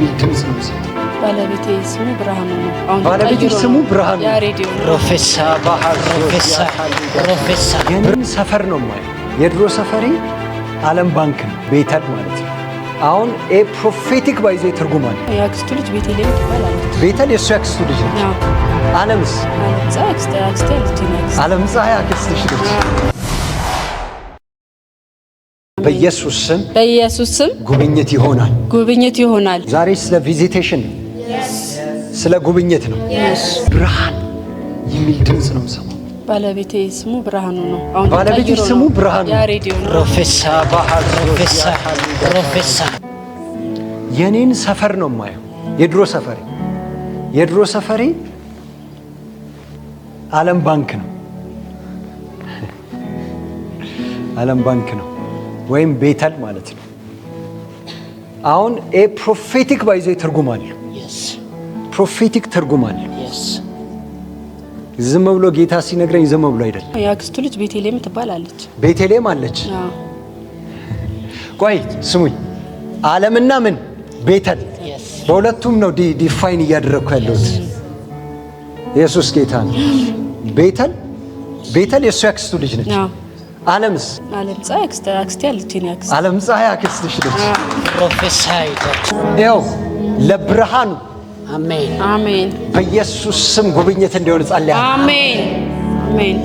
የሚል ድምፅ ነው የምሰማው። ባለቤቴ ስሙ ብርሃኑ ነው። አሁን ባለቤትሽ ተቀይሮ ስሙ ነው። ብርሃኑ ነው። ያሬዲዮ ነው። Prophesy, prophesy, prophesy. የኔን ሰፈር ነው የማየው። የድሮ ሰፈሬ ዓለም ባንክ ነው፣ ቤተል ማለት ነው። አሁን ኤ prophetic by the way ትርጉም አለ። የአክስቱ ልጅ ቤተልሔም ትባላለች። ቤተል የእሱ ያክስቱ ልጅ ነች። አዎ። ዓለምስ? ዓለም ፀሐይ አክስቴ አለች፣ የኔ አክስት። ዓለም ፀሐይ አክስትሽ ነች። በኢየሱስ ስም። በኢየሱስ ስም። ጉብኝት ይሆናል። ጉብኝት ይሆናል። ዛሬ ስለ visitation ነው፣ ስለ ጉብኝት ነው። ብርሃን የሚል ድምፅ ነው የምሰማው። ባለቤቴ ስሙ ብርሃኑ ነው። አሁን ባለቤትሽ ተቀይሮ ስሙ ነው። ብርሃኑ ነው። ያሬዲዮ ነው። Prophesy, prophesy, prophesy. የኔን ሰፈር ነው የማየው። የድሮ ሰፈሬ ዓለም ባንክ ነው። ዓለም ባንክ ነው ወይም ቤተል ማለት ነው። አሁን ኤ prophetic by the way ትርጉም አለው። Prophetic ትርጉም አለው። ዝም ብሎ ጌታ ሲነግረኝ ዝም ብሎ አይደለም። የአክስቱ ልጅ ቤተልሔም ትባላለች። ቤተልሔም አለች። አዎ። ቆይ ስሙኝ፣ ዓለምና ምን ቤተል በሁለቱም ነው define እያደረግኩ ያለሁት። ኢየሱስ ጌታ ነው። ቤተል የእሱ ያክስቱ ልጅ ነች። አዎ። ዓለምስ? ዓለም ፀሐይ አክስቴ አለች፣ የኔ አክስት። ዓለም ፀሐይ አክስትሽ ነች። Prophesy that. ይኸው ለብርሃኑ አሜን። አሜን። በኢየሱስ ስም ጉብኝት እንዲሆን ጸልያለሁ። አሜን፣ አሜን።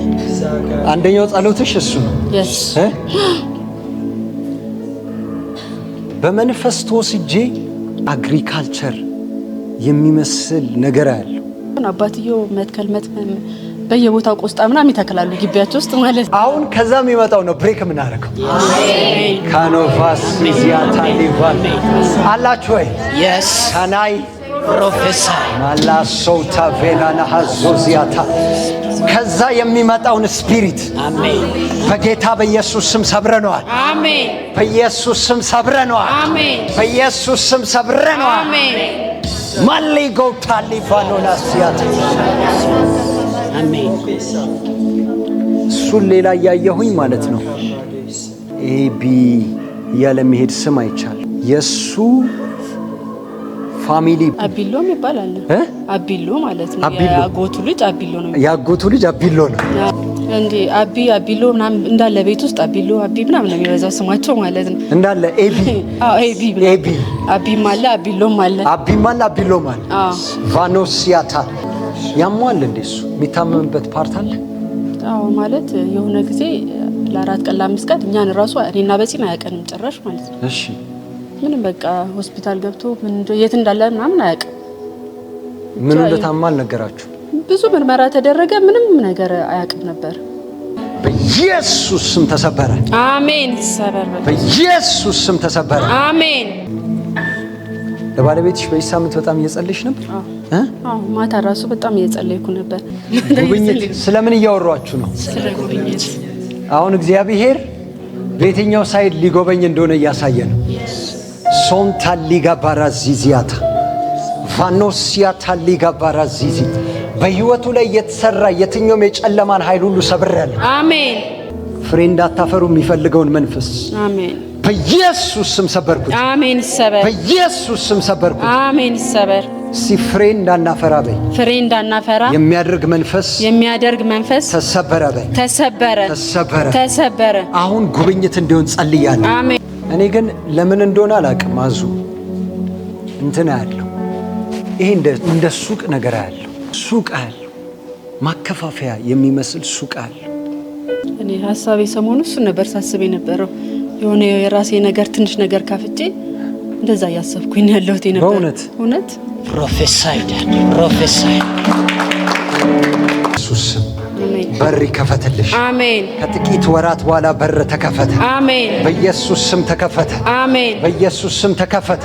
አንደኛው ጸሎትሽ እሱ ነው። Yes. እ? በመንፈስ ተወስጄ agriculture የሚመስል ነገር ያለው። አባትየው መትከል በየቦታው ቆስጣ ምናምን ይተክላሉ ግቢያቸው ውስጥ ማለት ነው። አሁን ከዛ የሚመጣው ነው break የምናደርገው። ካኖቫስ ዚያታ ሊቫን አላችሁ ወይ? Yes. ካናይ Prophesy. ማላሶታ ቬላና ሀዞዚያታ ከዛ የሚመጣውን spirit አሜን። በጌታ በኢየሱስ ስም ሰብረነዋል። አሜን። በኢየሱስ ስም ሰብረነዋል። አሜን። በኢየሱስ ስም ሰብረነዋል። አሜን። ማሊጎታ ሊቫኖና ሲያታ። አሜን። እሱን ሌላ እያየሁኝ ማለት ነው። A B እያለ የሚሄድ ስም አይቻል። የእሱ family አቢሎም ይባላል። እ? አቢሎ ማለት ነው። አቢሎ። የአጎቱ ልጅ አቢሎ ነው። የአጎቱ ልጅ አቢሎ ነው። እንዴ አቢ አቢሎ ምናምን እንዳለ ቤት ውስጥ አቢሎ አቢ ምናምን ነው የሚበዛው ስማቸው ማለት ነው። እንዳለ AB። አዎ፣ AB። AB። አቢም አለ፣ አቢሎም አለ። አቢም አለ፣ አቢሎም አለ። አዎ። ቫኖሲያታ ያሟል እንዴ? እሱ የሚታመምበት part አለ። አዎ፣ ማለት የሆነ ጊዜ ለ4 ቀን ለ5 ቀን እኛን ራሱ እኔና በፂን አያውቀንም ጭራሽ ማለት ነው። ምንም በቃ ሆስፒታል ገብቶ ምን የት እንዳለ ምናምን አያውቅም። ምኑ እንደታማ አልነገራችሁ? ብዙ ምርመራ ተደረገ፣ ምንም ነገር አያውቅም ነበር። በኢየሱስ ስም ተሰበረ። አሜን። ሰበር በል። በኢየሱስ ስም ተሰበረ። አሜን። ለባለቤትሽ በዚህ ሳምንት በጣም እየጸለይሽ ነበር? እ? አዎ፣ ማታ ራሱ በጣም እየጸለይኩ ነበር። ጉብኝት ስለምን እያወሯችሁ ነው? ስለ ጉብኝት። አሁን እግዚአብሔር በየትኛው side ሊጎበኝ እንደሆነ እያሳየ ነው። ሶንታ ሊጋ ባራዚዚያታ ቫኖሲያታ ሊጋ ባራዚዚ በህይወቱ ላይ የተሰራ የትኛውም የጨለማን ኃይል ሁሉ ሰብሬያለሁ። አሜን። ፍሬ እንዳታፈሩ የሚፈልገውን መንፈስ አሜን። በኢየሱስ ስም ሰበርኩት። አሜን። ሰበር። በኢየሱስ ስም ሰበርኩት። አሜን። ሰበር። እስቲ ፍሬ እንዳናፈራ በይ። ፍሬ እንዳናፈራ የሚያደርግ መንፈስ የሚያደርግ መንፈስ ተሰበረ በይ። ተሰበረ። ተሰበረ። ተሰበረ። አሁን ጉብኝት እንዲሆን ጸልያለሁ። አሜን። እኔ ግን ለምን እንደሆነ አላውቅም። አዙ እንትን ያለው ይሄ እንደ ሱቅ ነገር ያለው ሱቅ አለው፣ ማከፋፈያ የሚመስል ሱቅ አለው። እኔ ሀሳቤ ሰሞኑ እሱን ነበር ሳስብ የነበረው። የሆነ የራሴ ነገር ትንሽ ነገር ከፍቼ እንደዛ እያሰብኩኝ ነው ያለሁት የነበረው። በእውነት? እውነት። Prophesy, Dad. Prophesy. ኢየሱስ ስም አሜን። በር ይከፈትልሽ። አሜን። ከጥቂት ወራት በኋላ በር ተከፈተ። አሜን። በኢየሱስ ስም ተከፈተ። አሜን። በኢየሱስ ስም ተከፈተ።